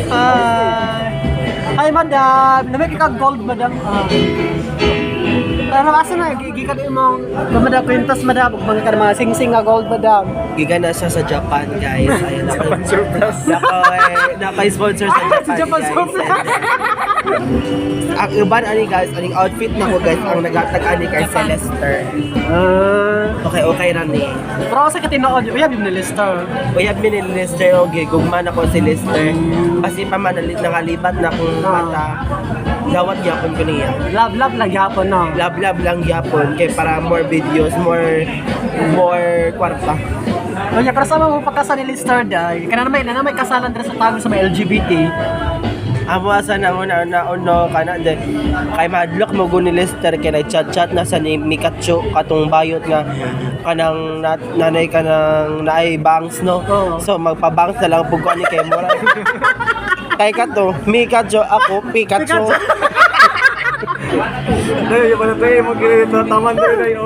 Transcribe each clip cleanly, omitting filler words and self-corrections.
Hi. Hi, madam. Namay ka gold, madam. Ah. Pero asa na gikan imong madam kwintas, madam, ug mga ka mga sing-sing nga gold, madam? Giga na siya sa Japan, guys. Ayun, ako. Japan surplus. Nako, eh, naka-sponsor sa Japan, Sa Japan guys. surplus. Ang uban ani, guys, aning outfit nako, guys, ang nagatag ani kay Celester. Ah. Okay ra ni. Pero sa katinood, uyab yung ni Lester. Uyab mi ni Lester og gugma na ko si Lester. Kasi pa man nakalibat na kong mata. Dawat gyapon ko niya. Love, love lang gyapon, no? Love love lang gyapon kay para more videos, more more kwarta. Unya, pero sama mo pagkasal ni Lester, day. Kana na may kasalan diri sa Tagum sa may LGBT. Amo asa na mo na na ono kana de kay madlok mo ni Lester kay nag-chat chat na sa ni Mikachu katong bayot nga kanang na, nanay kanang naay bangs, no? Oo. So magpa-bangs na lang pug ko ani kay mura kay kato Mikachu, ako Pikachu. Dahil yung pala tayo, mag taman tayo tayo.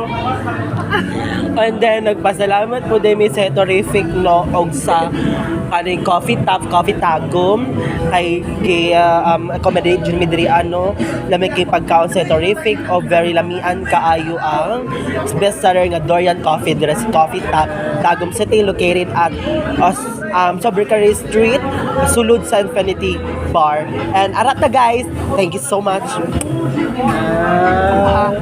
And then nagpasalamat po din mi sa Terrific, no, og sa kaning Coffee Tap, Coffee Tagum kay gi accommodate jud mi diri ano. Lami kay pagkaon sa Terrific o very lamian kaayo ang best seller nga Dorian Coffee diri sa Coffee Tap Tagum City, located at Sobricary Street, sulod sa Infinity Bar. And arat na, guys, thank you so much. Ah.